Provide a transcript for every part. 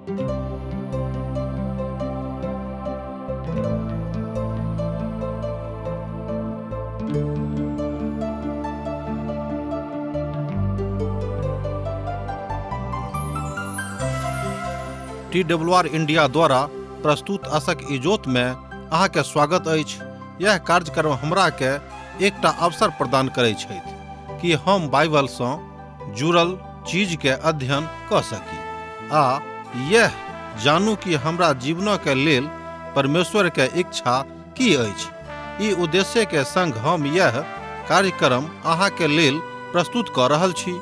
T W R India द्वारा प्रस्तुत असक इजोत में अहाँके स्वागत अछि। यह कार्यक्रम हमरा के एकटा अवसर प्रदान करै छथि कि हम बाइबल सँ जुड़ल चीज के अध्ययन कऽ सकी आ यह जानू कि हमरा जीवन के लेल परमेश्वर के इच्छा की अछि। ई उद्देश्य के संग हम यह कार्यक्रम अहाँ के लेल प्रस्तुत कऽ रहल छी।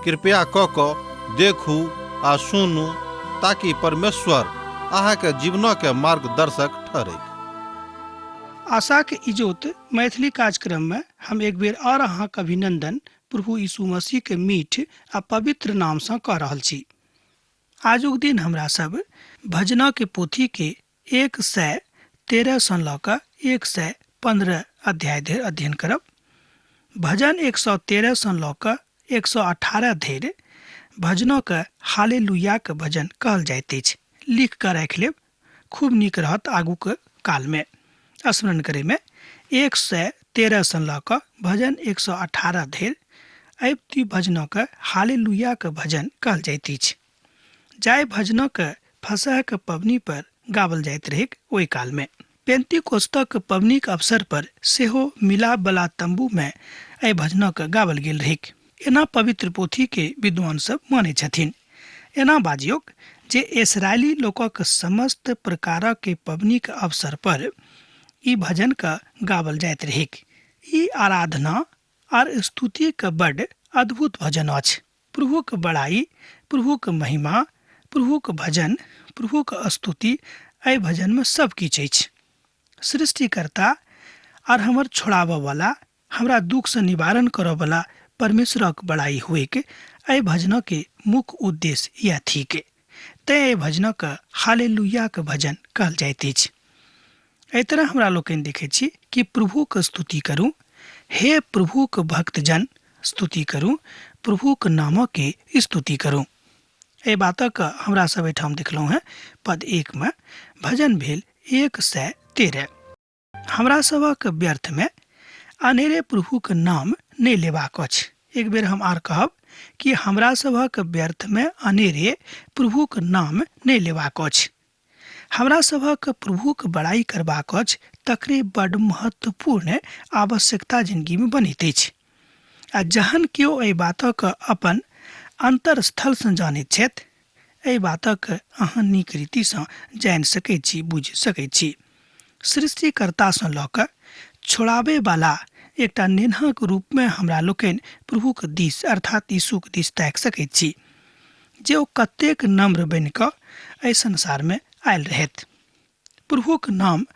कृपया कऽ कऽ देखू आ सुनू ताकि परमेश्वर अहाँ के जीवन के मार्गदर्शक ठहरैक। आशाक इजोत मैथिली कार्यक्रम में हम एक बेर और अहाँक अभिनंदन प्रभु यीशु मसीह के मीठ आ पवित्र नाम सँ कऽ रहल छी। आजुक दिन हमरा सब भजना के पोथी के 113 सँ लऽ कऽ 115 अध्याय धरि अध्ययन करब। भजन 113 सँ लऽ कऽ 118 धरि भजनक हालेलुयाक भजन कहल जाइत अछि। लिख कऽ राखि लेब, खूब नीक रहत आगूक कालमे स्मरण करैमे। 113 सँ लऽ कऽ भजन 118 धरि एहि भजनक हालेलुयाक भजन कहल जाइत अछि। जाहि भजनक फसहक पबनी पर गावल जाइत रहैक ओहि कालमे। पेंतिकोस्तक पबनीक अवसर पर सेहो मिलाप बला तंबू मे एहि भजनक गावल गेल रहैक। एना पवित्र पोथी के विद्वान सब मानै छथिन। एना बाजियोक जे इसराइली लोकक समस्त प्रकारक के पबनीक अवसर पर ई भजन के गावल जाइत रहैक। ई आराधना आर स्तुति के बड अद्भुत भजन अछि। प्रभुक बड़ाई, प्रभुक महिमा, प्रभुक भजन, प्रभुक स्तुति, एहि भजन में सब किछु अछि। सृष्टिकर्ता आर हमर छोड़ाबऽ वाला, हमरा दुख से निवारण करऽ वाला परमेश्वरक बड़ाई होइक, एहि भजनक के मुख्य उद्देश्य इएह थिक। तें एहि भजनक हालेलुयाक भजन कहल जाइत अछि। एहि तरह हमरा लोकनि देखैत छी कि प्रभुक स्तुति करू, हे प्रभुक भक्तजन स्तुति करू, प्रभुक नामक के स्तुति करू। एहि बातक हमरा सब एहिठाम देखलहुँ हेँ। पद 1 में भजन भेल 113। हमरा सबक व्यर्थ में अनेरे प्रभुक नाम नहि लेबाक अछि। एक बेर हम आर कहब कि हमरा सबक व्यर्थ में अनेरे प्रभुक नाम नहि लेबाक अछि। हमरा सभक प्रभुक बड़ाई करबाक अछि, तकरे बड महत्वपूर्ण आवश्यकता जिंदगी में बनैत अछि। आ जहन केओ एहि बातक अपन अंतरस्थल सँ जानैत छथि, एहि बातक अहाँ नीक रीति सँ जानि सकैत छी, बुझि सकैत छी। सृष्टिकर्ता सँ लऽ कऽ छोड़ाबे वाला एकटा नेन्हाक रूप में हमरा लोकनि प्रभुक दिस अर्थात यीशुक दिस ताकि सकैत छी जे ओ कतेक नम्र बनि कऽ एहि संसार में आयल रहथि। प्रभुक नाम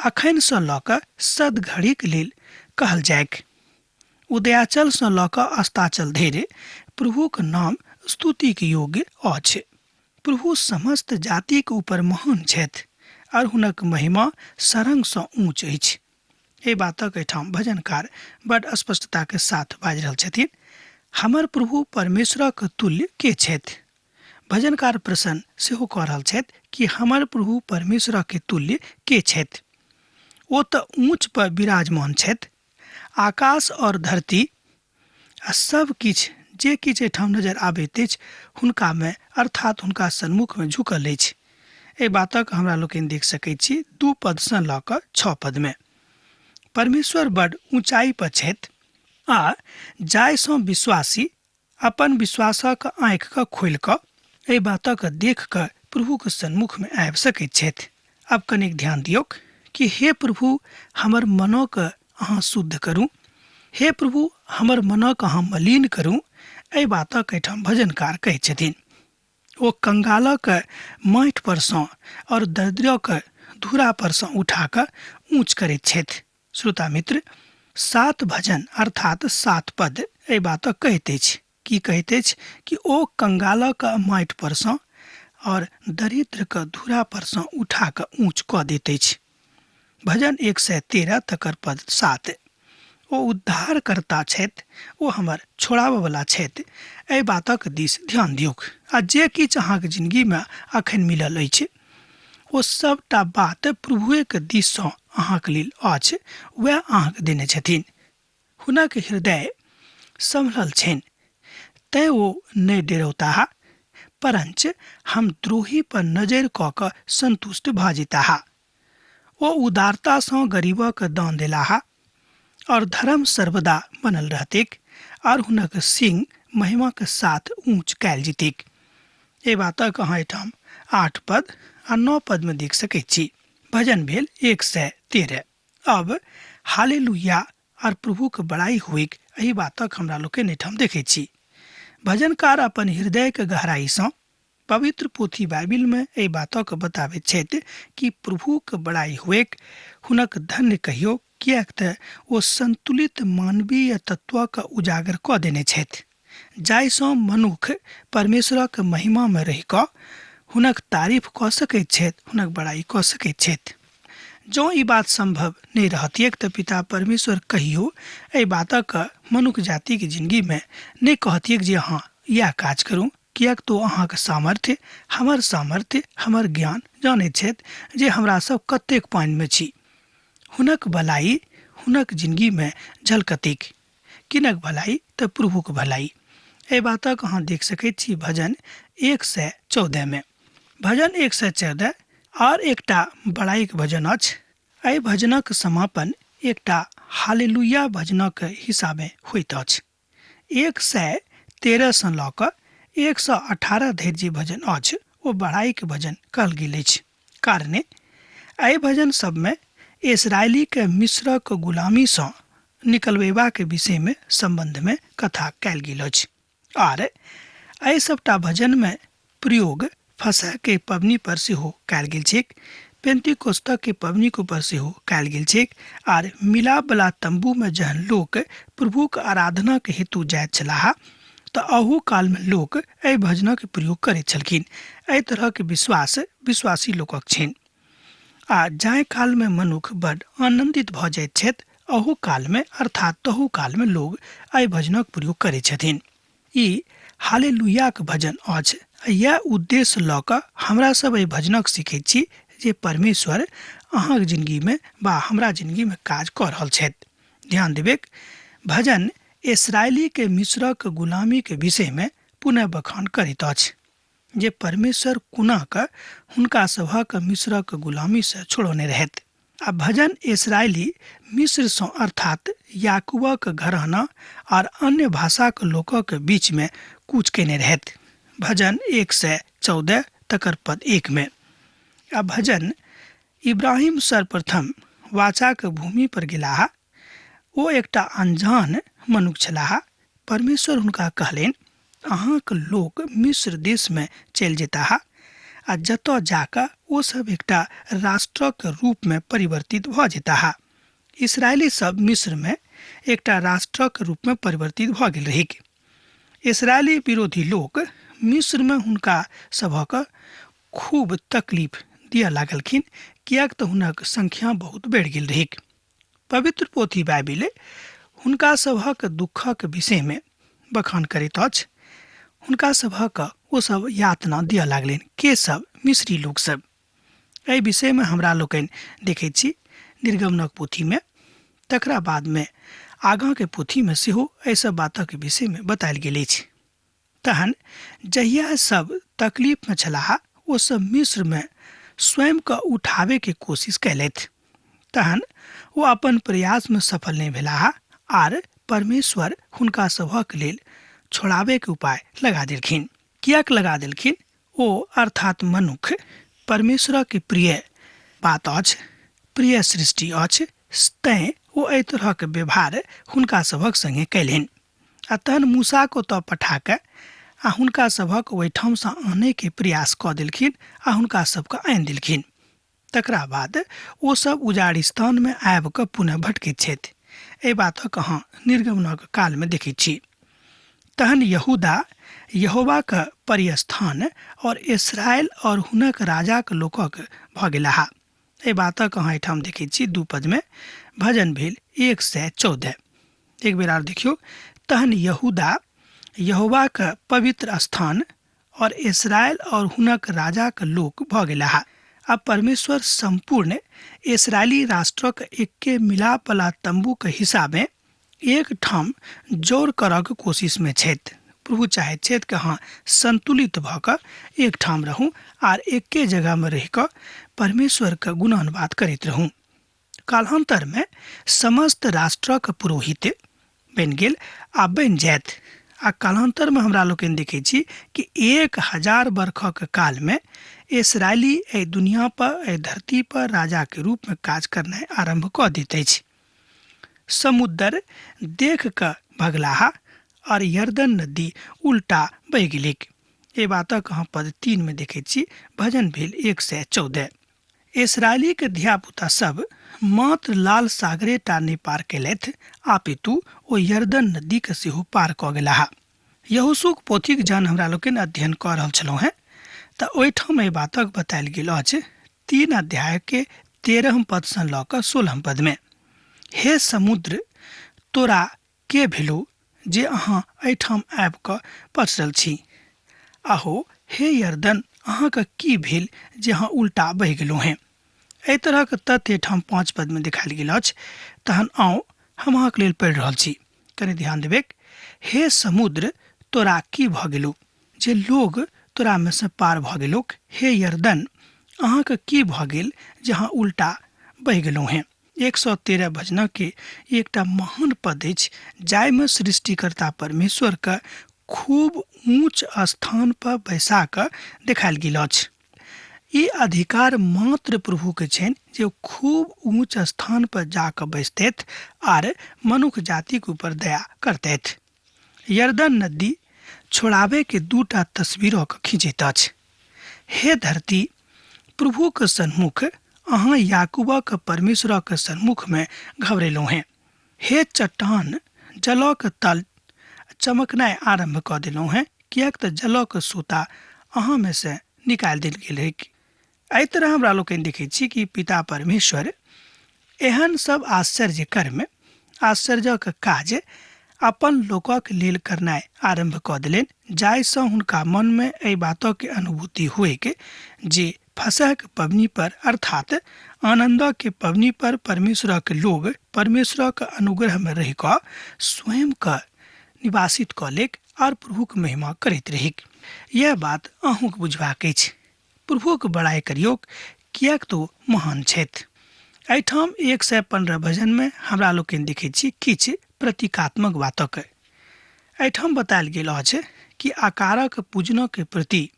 अखन सँ लऽ कऽ सदघड़ीक लेल कहल जाइक। उदयाचल सँ लऽ कऽ अस्ताचल धरि प्रभुक नाम स्तुतिक योग्य अछि। प्रभु समस्त जातिक ऊपर महान छथि और हुनक महिमा सरंग सँ ऊँच अछि। एहि बातक एहिठाम भजनकार बड स्पष्टता के साथ बाजि रहल छथिन। हमर प्रभु परमेश्वरक तुल्य के छथि? भजनकार प्रश्न सेहो कऽ रहल छथि कि हमर प्रभु परमेश्वरक के तुल्य के छथि? ओ तऽ ऊँच पर विराजमान छथि। आकाश और धरती आ सब किछु जे किछु एहिठाम नजर आबैत अछि हुनका में अर्थात हुनका सन्मुख में झुकल अछि। एहि बातक हमरा लोकनि देख सकैत छी 2 पद सँ लऽ कऽ 6 पद में। परमेश्वर बड ऊंचाई पर छथि आ जाहि सँ विश्वासी अपन विश्वासक आँखि के खोलि कऽ एहि बातक देख कऽ प्रभुक सन्मुख में आबि सकैत छथि। अब कनेक ध्यान दियौक कि हे प्रभु हमर मनक अहाँ शुद्ध करू, हे प्रभु हमर मनक अहाँ मलिन करू। एहि बातक एहिठाम भजनकार कहै छथिन। ओ कंगालक माटि पर सँ और दरिद्रक धूरा पर सँ उठा कऽ ऊँच करैत छथि। श्रोता मित्र, 7 भजन अर्थात 7 पद एहि बातक कहैत अछि। की कहैत अछि कि ओ कंगालक माटि पर सँ और दरिद्रक धूरा पर सँ उठा कऽ ऊँच कऽ दैत अछि। भजन 113 तकर पद 7। ओ उद्धारकर्ता छथि, ओ हमर छोड़ाबयवला छथि। एहि बातक दिस ध्यान दियौक आ जे किछु अहाँके जिनगीमे अखन मिलल अछि ओ सबटा बात प्रभुएके दिससँ अहाँके लेल अछि, वएह अहाँके देने छथिन। हुनक हृदय सम्हरल छनि तैं ओ नहि डेरौताह, परञ्च हम द्रोही पर नजरि कऽ कऽ संतुष्ट भऽ जेताह। ओ उदारतासँ गरीबक दान देलाह और धर्म सर्वदा बनल रहतैक और हुनक सिंह महिमाक साथ ऊँच कयल जेतैक। एहि बातक अहाँ एहिठाम 8 पद आ 9 पद में देख सकैत छी। भजन भेल 113। अब हालेलुया और प्रभुक बड़ाई होइक एहि बातक हमरा लोकनि एहिठाम देखैत छी। भजनकार अपन हृदयक गहराईसँ पवित्र पोथी बाइबिल में एहि बातक बताबैत छथि कि प्रभुक बड़ाई होइक, हुनक धन्य कहियो, किएक तऽ ओ संतुलित मानवीय तत्वक उजागर कऽ देने छथि, जाहिसँ मनुख परमेश्वरक महिमा में रहि कऽ हुनक तारीफ कऽ सकैत छथि, हुनक बड़ाई कऽ सकैत छथि। जँ ई बात संभव नहि रहतियैक तऽ पिता परमेश्वर कहियो एहि बातक मनुख जातिक जिंदगी में नहि कहतियैक जे अहाँ इएह काज करू, किएक तऽ ओ अहाँक सामर्थ्य, हमर सामर्थ्य, हमर ज्ञान जानैत छथि जे हमरा सब कतेक पानिमे छी। हुनक भलाई हुनक जिंदगीमे झलकतिक। किनक भलाई तऽ प्रभुक भलाई। एहि बातक अहाँ देख सकैत छी भजन 114 में। भजन 114 और एकटा बड़ाईक भजन अछि। एहि भजनक समापन एकटा हालेलुया भजनक हिसाबे होइत अछि। 113 सँ लऽ कऽ 118 धरि जे भजन अछि ओ बड़ाईक भजन कहल गेल अछि। कारणे एहि भजन सबमे इसरायलीके मिस्रक गुलामीसँ निकलबेबाक विषयमे सम्बन्धमे कथा कयल गेल अछि। आर एहि सबटा भजनमे प्रयोग फसह के पबनी पर सेहो कयल गेल छैक, पेंतिकोस्ता के पबनी के ऊपर सेहो कयल गेल छैक। आर मिलाप वाला तंबू में जहन लोक प्रभुक आराधना के हेतु जाइत छलाह तऽ अहू काल में लोक एहि भजनक प्रयोग करैत छलखिन। एहि तरह के विश्वास विश्वासी लोकक छनि। आ जाहि काल में मनुख बड़ आनंदित भऽ जाइत छथि अहू काल में अर्थात तहू काल में लोग एहि भजनक प्रयोग करैत छथिन। ई हालेलुयाक भजन अछि। इएह उद्देश्य लऽ कऽ हमरा सब एहि भजनक सीखैत छी जे परमेश्वर अहाँक जिंदगी में बा हमरा जिंदगी में काज कऽ रहल छथि। ध्यान देबेक, भजन इसरायली के मिस्रक गुलामी के विषय में पुनः बखान करैत अछि जे परमेश्वर कोना कऽ हुनका सभक मिस्रक गुलामी से छोड़ौने रहथि। आ भजन इसरायली मिस्र सँ अर्थात याकूबक घराना और अन्य भाषाक लोकक बीच में कूच केने रहथि। भजन 114 तकर पद 1 में। आ भजन इब्राहिम सर्वप्रथम वाचाक भूमि पर गेलाह। ओ एकटा अनजान मनुख छलाह। परमेश्वर हुनका कहलनि, अहाँक लोक मिस्र देश में चलि जेताह आ जतऽ जाकऽ ओ सब एकटा राष्ट्रक रूप में परिवर्तित भऽ जेताह। इसरायली सब मिस्र में एकटा राष्ट्रक रूप में परिवर्तित भऽ गेल रहैक। इसरायली विरोधी लोक मिस्र में हुनका सभक खूब तकलीफ दिअ लागलखिन, किएक तऽ हुनक संख्या बहुत बढ़ि गेल रहैक। पवित्र पोथी बाइबिल हुनका सभक दुखक विषय में बखान करैत अछि। हुनका सभक ओ सब यातना दिअ लागलनि। के सब? मिस्री लोक सब। एहि विषय में हमरा लोकनि देखैत छी निर्गमनक पोथी में, तकरा बाद में आगाँ के पोथी में सेहो एहि सब बातक विषय में बतायल गेल अछि। तहन जहिया सब तकलीफ में छलाह ओ सब मिस्र में स्वयं के उठावे के कोशिश कयलथि। तहन ओ अपन प्रयास में सफल नहि भेलाह आर परमेश्वर हुनका सभक लेल छोड़ावे के उपाय लगा देलखिन। किएक लगा देलखिन? ओ अर्थात मनुख परमेश्वर के प्रिय बात अछि, प्रिय सृष्टि अछि, तैं ओ एहि तरहक व्यवहार हुनका सभक संगे कयलनि। आ तहन मूसाके ओतऽ पठा कऽ आ हुनका सभक ओहिठामसँ आनैके प्रयास कऽ देलखिन आ हुनका सबके आनि देलखिन। तकरा बाद ओ सब उजाड़िस्तानमे आबि कऽ पुनः भटकैत छथि। एहि बातक अहाँ निर्गमनक कालमे देखैत छी। तहन यहूदा यहोवाक परिस्थान और इसराइल और हुनक राजाक लोकक भऽ गेलाह। एहि बातक अहाँ एहिठाम देखैत छी 2 पदमे। भजन भेल 114। एक बेर आर देखियौ, तहन यहूदा यहोवाक पवित्र स्थान और इसराइल और हुनक राजाक लोक भऽ गेलाह। आ परमेश्वर सम्पूर्ण इसराइली राष्ट्रक एक्के मिलापवला तम्बूक हिसाबे एक ठाम जोड़ करक कोशिशमे छथि। प्रभु चाहैत छथि कि अहाँ संतुलित भऽ कऽ एक ठाम रहू आर एक्के जगहमे रहि कऽ परमेश्वरके गुणानुवाद करैत रहू। कालान्तरमे समस्त राष्ट्रक पुरोहित बनि गेल आ बनि जायत। आ कालान्तरमे हमरा लोकनि देखै छी कि 1000 बरखक कालमे इसराइली एहि दुनिया पर, एहि धरती पर राजाके रूपमे काज करनाइ आरम्भ कऽ दैत अछि। समुद्र देख कऽ भगलाहा और यरदन नदी उल्टा बहि गेलैक। एहि बातक अहाँ पद 3 में देखैत छी। भजन भेल 114। इसराइलीके धियापुता सब मात्र लाल सागरे टा नहि पार केलथि, अपितु ओ यरदन नदीके सेहो पार कऽ गेलाह। यहोशूक पोथीक जहन हमरा लोकनि अध्ययन कऽ रहल छलहुँ हेँ तऽ ओहिठाम एहि बातक बतायल गेल अछि 3 अध्यायके 13 पदसँ लऽ कऽ 16 पदमे। हे समुद्र, तोरा के भेलौ जे अहाँ एहिठाम आबि कऽ पसरल छी? अहो हे यरदन, अहाँके की भेल जे अहाँ उल्टा बहि गेलहुँ हेँ? एहि तरहक तथ्य एहिठाम 5 पदमे देखायल गेल अछि। तहन आउ, हम अहाँके लेल पढ़ि रहल छी, कनि ध्यान देबैक। हे समुद्र, तोरा की भऽ गेलौ जे लोग तोरामे से पार भऽ गेलौक? हे यरदन, अहाँके की भऽ गेल जे अहाँ उल्टा बहि गेलहुँ हेँ? 113 भजनके एकटा महान पद अछि जाहिमे सृष्टिकर्ता परमेश्वरके खूब ऊँच स्थान पर बैसा कऽ देखायल गेल अछि। ई अधिकार मात्र प्रभुके छनि जे ओ खूब ऊँच स्थान पर जाकऽ बैसतथि आर मनुख जातिक ऊपर दया करतथि। यरदन नदी छोड़ाबैके 2टा तस्वीरक खींचैत अछि। हे धरती, प्रभुक सन्मुख अहाँ याकूबक परमेश्वरक सन्मुखमे घबरेलहुँ हेँ। हे चट्टान, जलक तल चमकनाइ आरम्भ कऽ देलहुँ हेँ, किएक तऽ जलक सोता अहाँमे से निकालि देल गेल है। एहि तरह हमरा लोकनि देखै छी कि पिता परमेश्वर एहन सब आश्चर्य कर्म, आश्चर्यक काज अपन लोकक लेल करनाइ आरम्भ कऽ देलनि, जाहिसँ हुनका मनमे एहि बातक अनुभूति होइक जे फसहक पबनी पर अर्थात आनन्दक पबनी पर परमेश्वरक लोग परमेश्वरक अनुग्रहमे रहि कऽ स्वयं के निवासित कऽ लेक आर प्रभुक महिमा करैत रहिक। यह बात अहूँक बुझबाक अछि। प्रभुक बड़ाइ करियौक, किएक तो महान छथि। एहिठाम 115 भजनमे हमरा लोकनि देखैत छी किछु प्रतीकात्मक बातक। एहिठाम बतायल गेल अछि कि आकारक पूजनक प्रति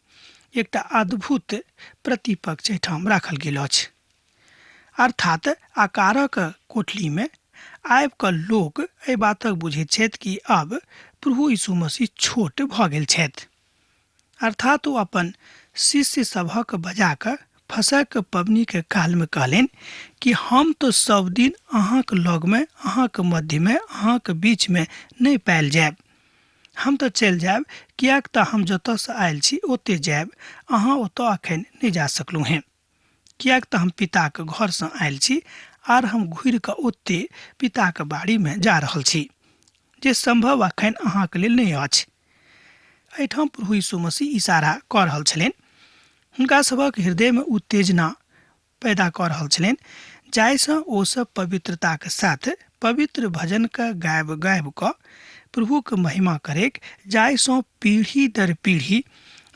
एकटा अद्भुत प्रतिपक्ष एहिठाम राखल गेल अछि। अर्थात आकारक कोठलीमे आबि कऽ लोक एहि बातक बुझैत छथि कि अब प्रभु यीशु मसीह छोट भऽ गेल छथि। अर्थात ओ अपन शिष्य सभक बजा कऽ फसहक पबनीके कालमे कहलनि कि हम तऽ सब दिन अहाँक लगमे, अहाँक मध्यमे, अहाँक बीचमे नहि पायल जायब। हम तऽ चलि जायब, किएक तऽ हम जतऽसँ आयल छी ओतहि जायब, अहाँ ओतऽ अखन नहि जा सकलहुँ हेँ, किएक तऽ हम पिताक घरसँ आयल छी आर हम घुरि कऽ ओतहि पिताक बाड़ीमे जा रहल छी, जे सम्भव अखन अहाँक लेल नहि अछि। एहिठाम प्रभु यीशु मसीह इशारा कऽ रहल छलनि, हुनका सभक हृदयमे उत्तेजना पैदा कऽ रहल छलनि, जाहिसँ ओ सब पवित्रताक साथ पवित्र भजनके गाबि गाबि कऽ प्रभुक महिमा करैक, जाहिसँ पीढ़ी दर पीढ़ी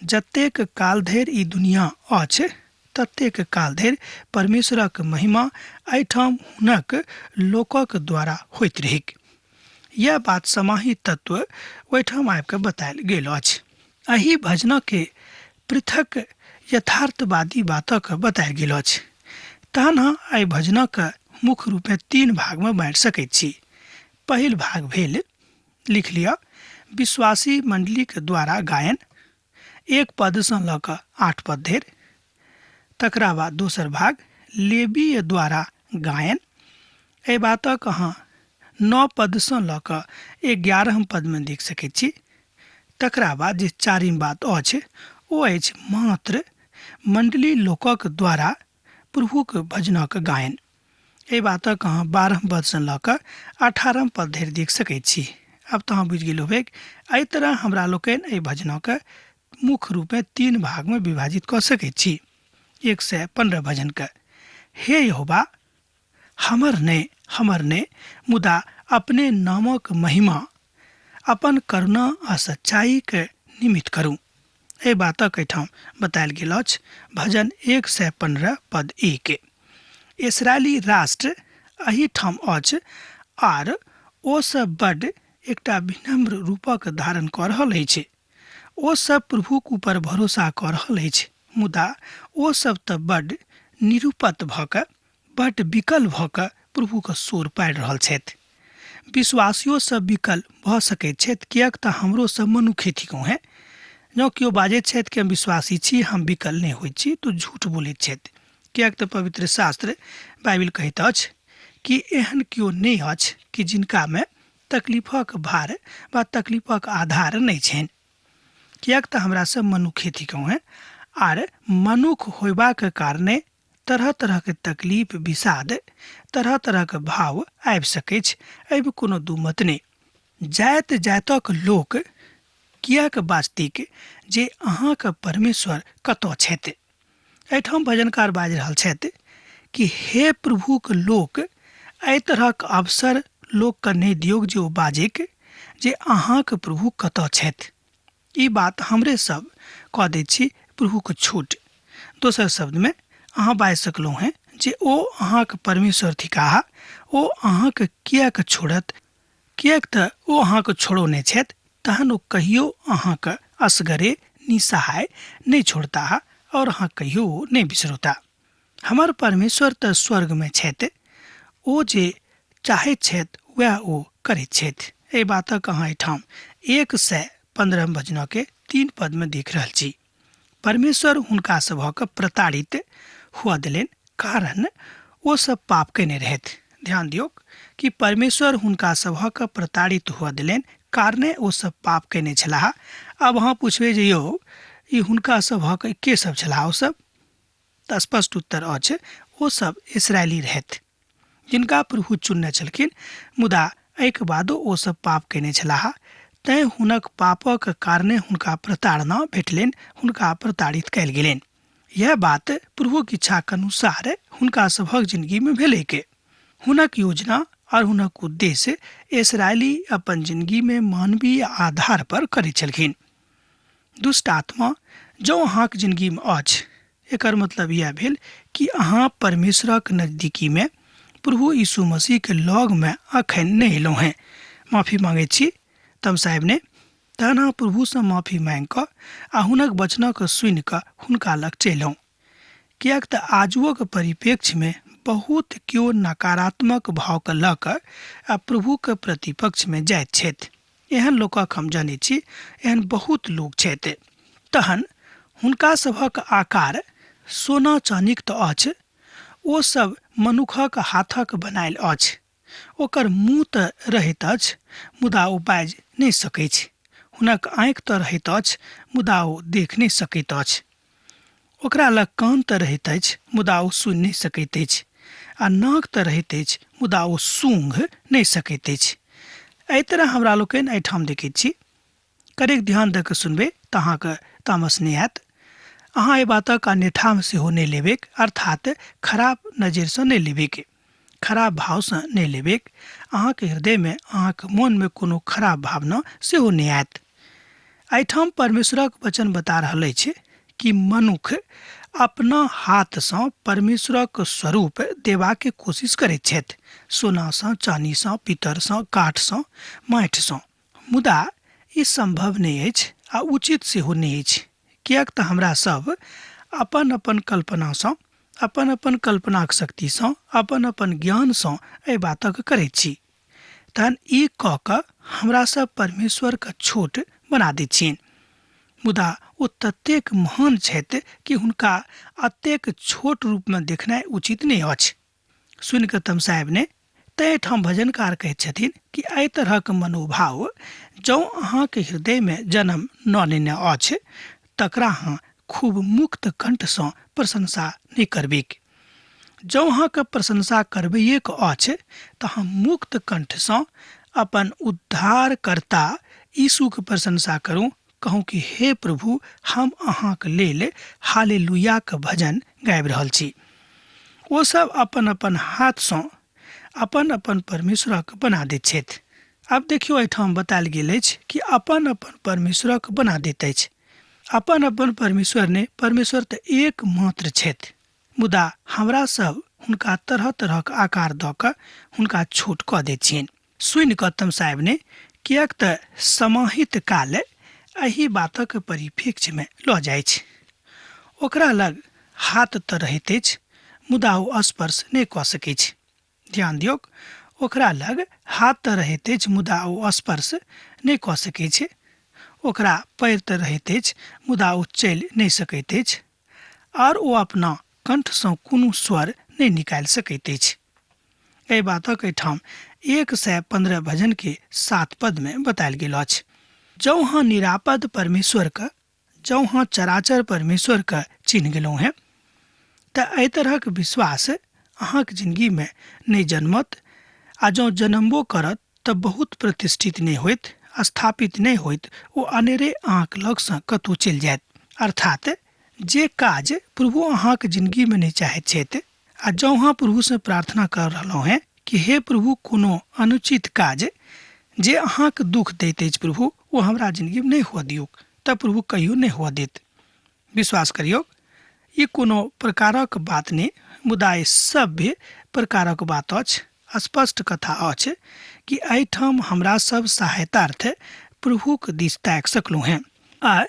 जतेक काल धरि ई दुनिया अछि ततेक काल धरि परमेश्वरक महिमा एहिठाम हुनक लोकक द्वारा होइत रहैक। यह बात समाहित तत्व ओहिठाम आबि कऽ बतायल गेल अछि। एहि भजनके पृथक यथार्थवादी बातक बतायल गेल अछि। तहन अहाँ एहि भजनक मुख्य रूपे 3 भागमे बाँटि सकैत छी। पहिल भाग भेल, लिख लिअ, विश्वासी मंडलीक द्वारा गायन, 1 पदसँ लऽ कऽ 8 पद धरि। तकरा बाद दोसर भाग लेबीय द्वारा गायन, एहि बातक अहाँ 9 पदसँ लऽ कऽ 11 पदमे देख सकैत छी। तकरा बाद जे 4 बात अछि ओ अछि मात्र मंडली लोकक द्वारा प्रभुक भजनक गायन। एहि बातक अहाँ 12 पदसँ लऽ कऽ 18 पद धरि देख सकैत छी। आब तऽ अहाँ बुझि गेल होबैक। एहि तरह हमरा लोकनि एहि भजनके मुख्य रूपे 3 भागमे विभाजित कऽ सकैत छी। 115 भजनके हे यहोवा हमर ने मुदा अपने नामक महिमा अपन करुणा आ सच्चाईके निमित्त करू। एहि बातक एहिठाम बतायल गेल अछि भजन 115 पद 1। इसराइली राष्ट्र एहिठाम अछि आर ओ सब बड एकटा विनम्र रूपक धारण कऽ रहल अछि। ओ सब प्रभुक ऊपर भरोसा कऽ रहल अछि, मुदा ओ सब तऽ बड निरुपत भऽ कऽ बड विकल भऽ कऽ प्रभुके शोर पाड़ि रहल छथि। विश्वासियो सब विकल भऽ सकैत छथि, किएक तऽ हमरो सब मनुखे थिकहुँ हेँ। जँ केओ बाजैत छथि कि हम विश्वासी छी, हम विकल नहि होइत छी, तऽ झूठ बोलैत छथि। किएक तऽ पवित्र शास्त्र बाइबिल कहैत अछि कि एहन केओ नहि अछि कि जिनकामे तकलीफक भार वा तकलीफक आधार नहि छनि। किएक तऽ हमरा सब मनुखे थिकहुँ हेँ आर मनुख होयबाक कारणे तरह तरहके तकलीफ, विषाद, तरह तरहके भाव आबि सकैछ, एहिमे कोनो दू मत नहि। जाति जातक लोक किएक बाजतीक जे अहाँके परमेश्वर कतऽ छथि। एहिठाम भजनकार बाजि रहल छथि कि हे प्रभुक लोक, एहि तरहक अवसर लोकके नहि दियौक जे ओ बाजैक जे अहाँके प्रभु कतऽ छथि। ई बात हमरे सब कऽ दै छी प्रभुके छूट। दोसर शब्दमे अहाँ बाजि सकलहुँ हेँ जे ओ अहाँके परमेश्वर थिकाह, ओ अहाँके किएक छोड़त, किएक तऽ ओ अहाँके छोड़ौने छथि, तहन ओ कहियो अहाँके असगरे निसहाय नहि छोड़ताह और अहाँ कहियो नहि बिसरौता। हमर परमेश्वर तऽ स्वर्गमे छथि, ओ जे चाहैत छथि वएह ओ करैत छथि। एहि बातक अहाँ एहिठाम 115 भजनके 3 पदमे देख रहल छी। परमेश्वर हुनका सभक प्रताड़ित हुआ देलनि, कारण ओ सब पाप केने रहथि। ध्यान दियौक कि परमेश्वर हुनका सभक प्रताड़ित हुआ देलनि, कारणे ओ सब पाप केने छलाह। आब अहाँ पूछबै जे यौ ई हुनका सभक के सब छलाह ओ सब? तऽ स्पष्ट उत्तर अछि ओ सब इसराइली रहथि जिनका प्रभु चुनने छलखिन, मुदा एहिके बादो ओ सब पाप केने छलाह, तैं हुनक पापक कारणे हुनका प्रताड़ना भेटलनि, हुनका प्रताड़ित कयल गेलनि। यह बात प्रभुक इच्छाक अनुसार हुनका सभक जिंदगी में भेलैक। हुनक योजना और हुनक उद्देश्य इसराइली अपन जिंदगी में मानवीय आधार पर करैत छलखिन। दुष्ट आत्मा जँ अहाँक जिंदगी में अछि, एकर मतलब यह भेल कि अहाँ परमेश्वरक नजदीकी में प्रभु यीशु मसीह के लग में अखन नहि एलहुँ हेँ। माफी मांगैत छी तम साहेब ने। तहन अहाँ प्रभुसँ माफी मांगि कऽ आ हुनक वचनक सुनि कऽ हुनका लग चलि आउ, किएक तऽ आजुओक परिप्रेक्ष्यमे बहुत केओ नकारात्मक भावके लऽ कऽ आ प्रभुके प्रतिपक्षमे जाइत छथि। एहन लोकक हम जनैत छी, एहन बहुत लोक छथि। तहन हुनका सभक आकार सोना चानीक तऽ अछि, ओ सब मनुखक हाथक बनायल अछि। ओकर मुँह तऽ रहैत अछि मुदा ओ बाजि नहि सकैछ। हुनक आँखि तऽ रहैत अछि मुदा ओ देख नहि सकैत अछि। ओकरा लग कान तऽ रहैत अछि मुदा ओ सुनि नहि सकैत अछि आ नाक तऽ रहैत अछि मुदा ओ सूँघ नहि सकैत अछि। एहि तरह हमरा लोकनि एहिठाम देखैत छी। कनेक ध्यान दऽ कऽ सुनबै तऽ अहाँके तामस नहि आयत। अहाँ एहि बातक अन्यथामे सेहो नहि लेबैक, अर्थात खराब नजरिसँ नहि लेबैक, खराब भावसँ नहि लेबैक। अहाँके हृदयमे, अहाँके मोनमे कोनो खराब भावना सेहो नहि आयत। एहिठाम परमेश्वरक वचन बता रहल अछि कि मनुख अपना हाथसँ परमेश्वरक स्वरूप देबाके कोशिश करैत छथि, सोनासँ, चानीसँ, पित्तरसँ, काठसँ, माटिसँ। मुदा ई सम्भव नहि अछि आ उचित सेहो नहि अछि, किएक तऽ हमरा सब अपन अपन कल्पनासँ, अपन अपन कल्पनाक शक्तिसँ, अपन अपन ज्ञानसँ एहि बातक करैत छी। तहन ई कऽ कऽ हमरा सब परमेश्वरके छोट बना दैत छियनि, मुदा ओ ततेक महान छथि कि हुनका एतेक छोट रूपमे देखनाइ उचित नहि अछि। सुनि कऽ तमसायब नहि। तैँ एहिठाम भजनकार कहैत छथिन कि एहि तरहक मनोभाव जँ अहाँके हृदयमे जन्म न लेने अछि तकरा अहाँ खूब मुक्त कंठसँ प्रशंसा नहि करबैक। जँ अहाँके प्रशंसा करबैएके अछि तऽ अहाँ मुक्त कंठसँ अपन उद्धारकर्ता यीशुके प्रशंसा करू। कहू कि हे प्रभु, हम अहाँके लेल हालेलुयाके भजन गाबि रहल छी। ओ सब अपन अपन हाथसँ अपन अपन परमेश्वरक बना दैत छथि। आब देखियौ, एहिठाम बतायल गेल अछि कि अपन अपन परमेश्वरक बना दैत अछि। अपन अपन परमेश्वर ने, परमेश्वर तऽ एकमात्र छथि, मुदा हमरा सब हुनका तरह तरहक आकार दऽ कऽ हुनका छोट कऽ दैत छियनि। सुनि कऽ तमसायब नहि, किएक तऽ समाहित काल एहि बातक परिप्रेक्ष्यमे लऽ जाइछ। ओकरा लग हाथ तऽ रहैत अछि, मुदा ओ स्पर्श नहि कऽ सकैछ। ध्यान दियौक, ओकरा लग हाथ तऽ रहैत अछि, मुदा ओ स्पर्श नहि कऽ सकैछ। ओकरा पैर तऽ रहैत अछि, मुदा ओ चलि नहि सकैत अछि, आर ओ अपना कंठसँ कोनो स्वर नहि निकालि सकैत अछि। एहि बातक एहिठाम 115 भजन के 7 पद में बतायल गेल अछि। जौं अहाँ निरापद परमेश्वर के, जौं अहाँ चराचर परमेश्वर के चिन्ह गेलहुँ हेँ, तऽ एहि तरहक विश्वास अहाँक जिंदगी में नहि जन्मत, आ जौं जन्मबो करत तऽ बहुत प्रतिष्ठित नहि होइत, स्थापित नहि होइत, ओ अनेरे अहाँक लगसँ कतहु चलि जायत। अर्थात जे काज प्रभु अहाँक जिंदगी में नहि चाहैत छथि, आ जौं अहाँ प्रभुसँ प्रार्थना कर रहलहुँ हेँ कि हे प्रभु, कोनो अनुचित काज जे अहाँके दुख दैत अछि प्रभु, ओ हमरा जिंदगीमे नहि हुअ दियौक, तऽ प्रभु कहियो नहि हुअ देत। विश्वास करियौ, ई कोनो प्रकारक बात नहि, मुदा ई सभ्य प्रकारक बात अछि। स्पष्ट कथा अछि कि एहिठाम हमरा सब सहायतार्थ प्रभुक दिस ताकि सकलहुँ हेँ। आ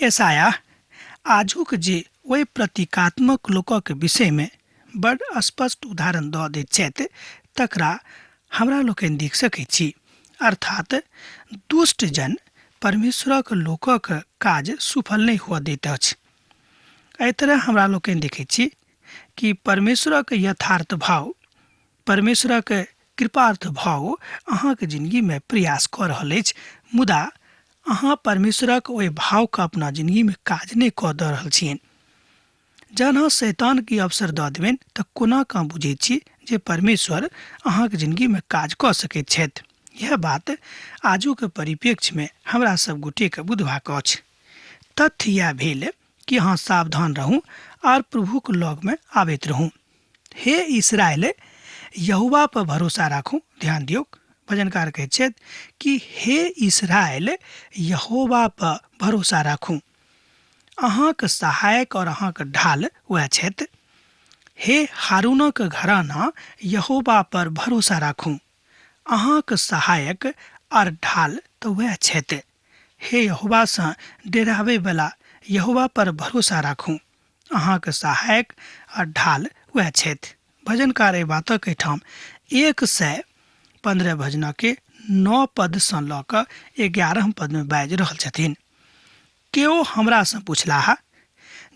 एसाया आजुक जे ओहि प्रतीकात्मक लोकक विषयमे बड स्पष्ट उदाहरण दऽ दैत छथि, तकरा हमरा लोकनि देख सकैत छी। अर्थात दुष्ट जन परमेश्वरक लोकक काज सुफल नहि हुअ दैत अछि। एहि तरह हमरा लोकनि देखैत छी कि परमेश्वरक यथार्थ भाव, परमेश्वरक कृपार्थ भाव अहाँके जिंदगीमे प्रयास कऽ रहल अछि, मुदा अहाँ परमेश्वरक ओहि भावके अपना जिंदगीमे काज नहि कऽ दऽ रहल छियनि। जहन अहाँ शैतानके अवसर दऽ देबनि तऽ कोना कऽ बुझैत छी जे परमेश्वर अहाँके जिंदगीमे काज कऽ सकैत छथि? इएह बात आजुक परिप्रेक्ष्यमे हमरा सब गोटेके बुझबाक अछि। तथ्य इएह भेल कि अहाँ सावधान रहू आर प्रभुक लगमे आबैत रहू। हे इसराइल, यहोवा पर भरोसा राखू। ध्यान दियौक, भजनकार कहैत छथि कि हे इसराइल, यहोवा पर भरोसा राखू, अहाँक सहायक और अहाँक ढाल वएह छथि। हे हारूनक घराना, यहोवा पर भरोसा राखू, अहाँक सहायक और ढाल तऽ वएह छथि। हे यहोवासँ डेराबैवला, यहोवा पर भरोसा राखू, अहाँक सहायक आ ढाल वएह छथि। भजनकार एहि बातक एहिठाम 115 भजनके 9 पदसँ लऽ कऽ 11 पदमे बाजि रहल छथिन। केओ हमरासँ पुछलाह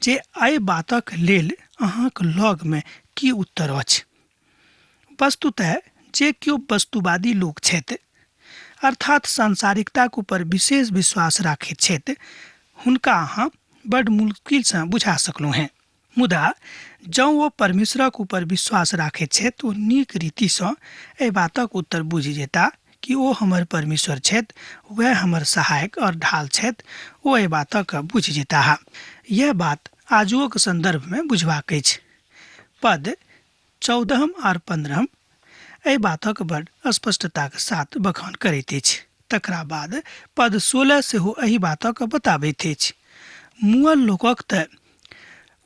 जे एहि बातक लेल अहाँक लगमे की उत्तर अछि। वस्तुतः जे केओ वस्तुवादी लोक छथि, अर्थात सांसारिकताक ऊपर विशेष विश्वास राखैत छथि, हुनका अहाँ बड मुश्किलसँ बुझा सकलहुँ हेँ। मुदा जँ ओ परमेश्वरक ऊपर विश्वास राखैत छथि, ओ नीक रीतिसँ एहि बातक उत्तर बुझि जेता कि ओ हमर परमेश्वर छथि, वएह हमर सहायक और ढाल छथि, ओ एहि बातक बुझि जेताह। यैह बात आजुओक सन्दर्भमे बुझबाक अछि। पद 14 आर 15 एहि बातक बड स्पष्टताक साथ बखान करैत अछि। तकरा बाद पद 16 सेहो एहि बातक बताबैत अछि। मुअल लोकक तऽ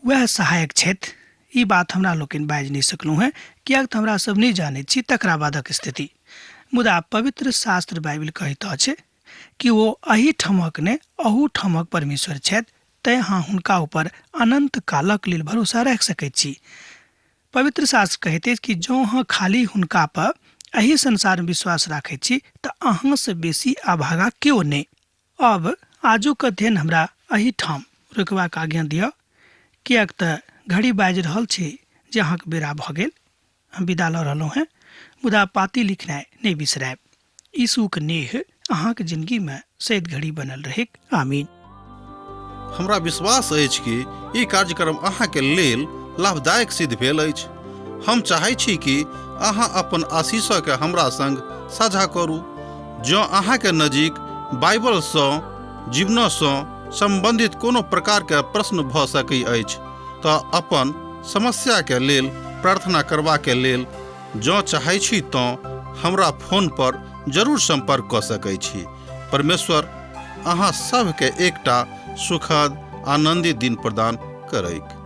वएह सहायक छथि, ई बात हमरा लोकनि बाजि नहि सकलहुँ हेँ, किएक तऽ हमरा सब नहि जानैत छी तकरा बादक स्थिति। मुदा पवित्र शास्त्र बाइबिल कहैत अछि कि ओ एहि ठामक नहि अहू ठामक परमेश्वर छथि, तैँ अहाँ हुनका ऊपर अनन्त कालक लेल भरोसा राखि सकैत छी। पवित्र शास्त्र कहैत अछि कि जँ अहाँ खाली हुनका पर एहि संसारमे विश्वास राखैत छी तऽ अहाँसँ बेसी अभागा केओ नहि। अब आजुक अध्ययन हमरा एहि ठाम रोकबाक आज्ञा दिअ, किएक तऽ घड़ी बाजि रहल छै जे अहाँके बेरा भऽ गेल। हम विदा लऽ रहलहुँ हेँ, मुदा पाती लिखनाइ नहि बिसरायब। यीशुक नेह अहाँक जिंदगीमे सैद घड़ी बनल रहैक। आमीन। हमरा विश्वास अछि कि ई कार्यक्रम अहाँके लेल लाभदायक सिद्ध भेल अछि। हम चाहै छी कि अहाँ अपन आशीषके हमरा संग साझा करू। जँ अहाँके नजीक बाइबलसँ जीवनसँ सम्बन्धित कोनो प्रकारके प्रश्न भऽ सकै अछि तऽ अपन समस्याके लेल प्रार्थना करबाके लेल जँ चाहै छी तँ हमरा फोन पर जरूर सम्पर्क कऽ सकै छी। परमेश्वर अहाँ सभके एकटा सुखद आनन्दित दिन प्रदान करैक।